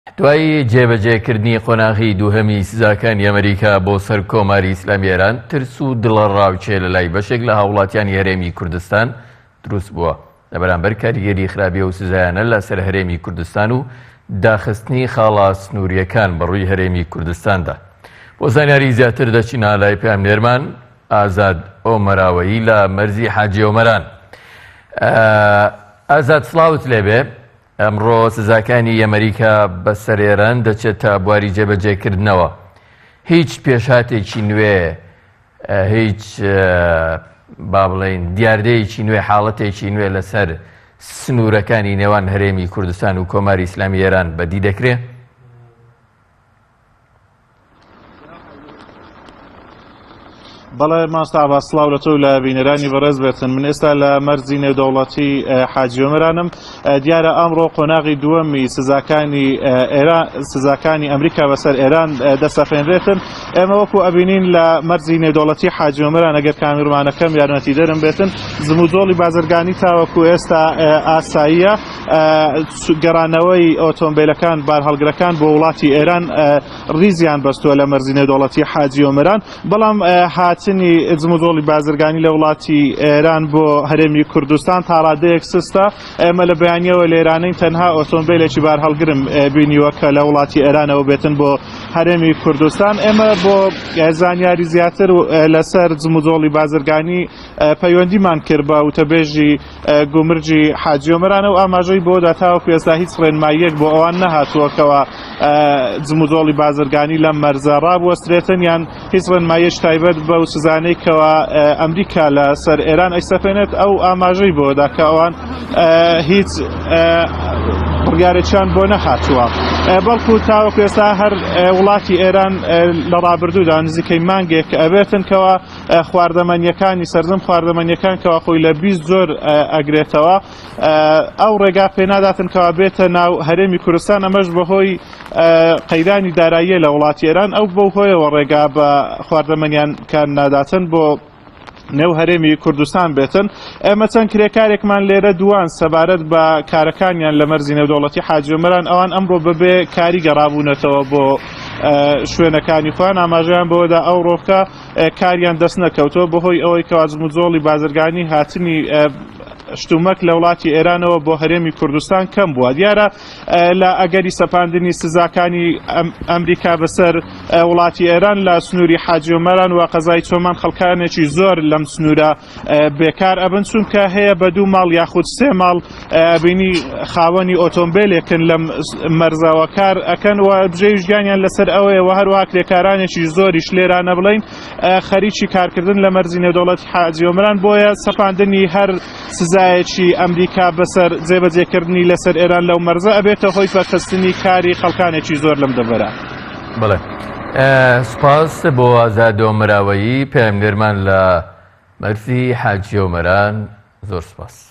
دوای جێبەجێکردنی قۆناغی دووهەمی سزاکانی ئەمریکا بۆ سەر کۆماری ئیسلامی ئێران، ترس و دڵەڕاوکێ لە لای بەشێک لە هاووڵاتیانی هەرێمی کوردستان دروست بووە. لە بەرامبەر کاریگەری خراپی ئەو سزایانە لە سەر هەرێمی کوردستان و داخستنی خاڵە سنوورییەکان بە ڕووی هەرێمی کوردستاندا. بۆ زانیاری زیاتر دەچینە لای پەیامنێرمان ئازاد ئۆمەراوەیی لە مەرزی حاجی ئۆمەران. ئازاد سڵاوت لێبێ. ئەمڕۆ سزاکانی ئەمریکا بەسەر ئێران دەچێتە بواری جێبەجێکردنەوە. هیچ پێشهاتێکی نوێ، هیچ با بڵێین دیاردەیەکی نوێ، حاڵەتێکی نوێ لەسەر سنوورەکانی نێوان هەرێمی کوردستان و کۆماری ئیسلامی ئێران بەدی دەکرێ؟ بەڵێ مامۆستا عەباس سڵاو لە تۆ و لە بینەرانی بەڕێز بێتن من ئێستا لە مەرزی نێودەوڵەتی حاجی ئۆمەرانم دیارە ئەمڕۆ قۆناغی دووەمی سزاکانی ئێران سزاکانی ئەمریکا بەسەر ئێران دەسەپێنرێتن ئێمە وەکو ئەبینین لە مەرزی نێودەوڵەتی حاجی ئۆمەران ئەگەر کامیرمانەکەم یارمەتیدەرم بێتن جموجۆڵی بازرگانی تاوەکو ئێستا ئاساییە گەڕانەوەی ئۆتۆمبیلەکان بارهەڵگرەکان بۆ وڵاتی ئێران ڕیزیان بەستووە لە مەرزی نێودەوڵەتی حاجی ئۆمەران بەڵام هاتنی جموجۆڵی بازرگانی لە وڵاتی ئێران بۆ هەرێمی کوردستان تاڕادەیەک سستە ئێمە لە بەیانیەوە لێرانەین تەنها ئۆتۆمبیلێکی بارهەڵگرم بینیوە کە لە وڵاتی ئێرانەوە بێتن بۆ هەرێمی کوردستان ئێمە بۆ زانیاری زیاتر لەسەر جموجۆڵی بازرگانی پەیوەندیمان کرد بە وتەبێژی گومرگی حاجی ئۆمەرانە و ئاماژەی بۆدا تاوەکو ئێستا هیچ ڕێنماییەک بۆ ئەوان نەهاتووە کەوا جموجۆڵی بازرگانی لەم مەرزە ڕابوەسترێتن یان هیچ ڕێنماییەکی تایبەت بەو سزانەی کەوا ئەمریکا لەسەر ئێران ئەیسەپێنێت ئەو ئاماژەی بۆدا کە ئەوان هیچ بڕیارێکیان بۆ نەهاتووە بەڵکو تاوەکو ئێستا هەر وڵاتی ئێران لە ڕابردوودا نزیکەی مانگێک ئەبێتن کەوا خواردەمەنیەکانی سەرجەم خواردەمەنیەکان کەوا خۆی لە 20 زۆر ئەگرێتەوە ئەو ڕێگا پێناداتن کەوا بێتە ناو هەرێمی کوردستان ئەمەش بەهۆی قەیرانی داراییە لە وڵاتی ئێران ئەو بەو هۆیەوە ڕێگا بە خواردەمەنیان کار ناداتن بۆ نێو هەرێمی کوردستان بێتن ئێمە چەند کرێکارێکمان لێرە دووان سەبارەت بە کارەکانیان لە مەرزی نێودەوڵەتی حاجی ئۆمەران ئەوان ئەمڕۆ بەبێ کاری گەڕابوونەتەوە بۆ شوێنەکانی خۆیان ئاماژەیان بەوەدا ئەو ڕۆکە کاریان دەست نەکەوتەوە بەهۆی ئەوەی کەوا جموجۆڵی بازرگانی هاتنی شتومەک لە وڵاتی ئێرانەوە بۆ هەرێمی کوردستان کەم بووە دیارە لە ئەگەری سەپاندنی سزاکانی ئەمریکا بەسەر وڵاتی ئێران لە سنووری حاجی ئۆمەران و قەزای چۆمان خەڵکانێکی زۆر لەم سنوورە بێکار ئەبن چونکە هەیە بە دوو ماڵ یاخود سێ ماڵ بینی خاوەنی ئۆتۆمبیلێکن لەم مەرزەوە کار ئەکەن و بژێوی ژیانیان لەسەر ئەوەیە و هەروەها کرێکارانێکی زۆریش لێرانە بڵین خەریکی کارکردن لە مەرزی نێودەوڵەتی حاجی ئۆمەران بۆیە سەپاندنی هەر سزایەکی ئەمریکا بەسەر جێبەجێکردنی لەسەر ئێران لەو مەرزە ئەبێتە هۆی پەکخستنی کاری خەڵکانێکی زۆر لەم دەڤەرە. بەڵێ سوپاس بۆ ئازاد ئۆمەراوەیی پەیامنێرمان لە مەرزی حاجی ئۆمەران زۆر سوپاس.